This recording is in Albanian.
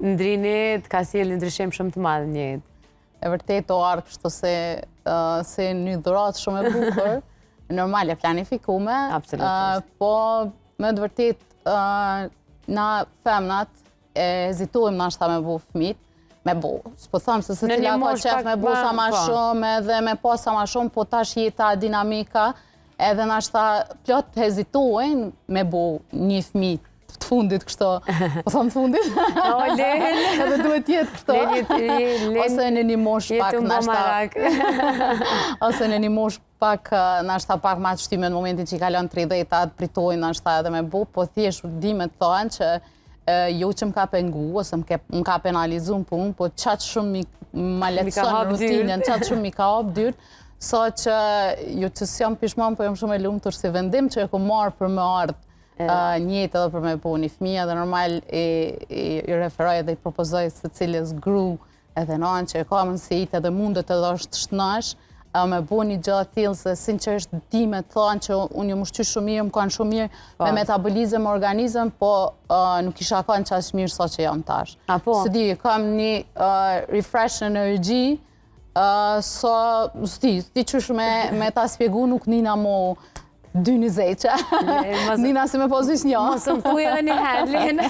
Ndrini të ka sjellë një ndryshim shumë të madh në jetë. E vërtet o ardhë kështu se një dhuratë shumë e bukur, normal e planifikume. Absolutisht. Po me të vërtet na femnat e hezitojmë nashta me bu fëmit, me bu. S'po them se secila ka qef me bu sa ma shumë edhe me pas sa ma shumë, po tash jeta, dinamika, edhe nashta plot hezitojnë me bu një fëmi të fundit kështu, po them të fundit. O, Len. Edhe duhet jetë kështu. Ose në një moshë pak, nashta. Ose në një moshë pak, nashta pak ma të shtyme në momentin që i kalon 30-at, pritojnë nashta edhe me bu, po thjesht di me të thonë që jo që më ka pengu, ose më ka penalizu në punë, po qaq shumë ma lehtëson rutinën, qaq shumë mi ka hap dyrt, sa që jo që s'jam pishman, po jam shumë e lumtur si vendim që e kom marrë për me ardhë n'jetë edhe për me bu një fëmijë edhe normal i referoj edhe i propozoj secilës gru edhe nanë që e ka mundësit edhe mundet edhe është shnosh me bu një gjë të tillë se sinqerisht di me të thonë që unë jam ushqy shumë mirë, më kanë shumë mirë me metabolizëm, organizëm, po nuk isha kanë qaq mirë sa që jam tash. Apo? Se di, kam një refresh energy, so, s'di, s'di qysh me ta spjegu, nuk nina mo dy njëzeqe. Nina si me po zys një. Mos më thuj edhe një herë, Lena.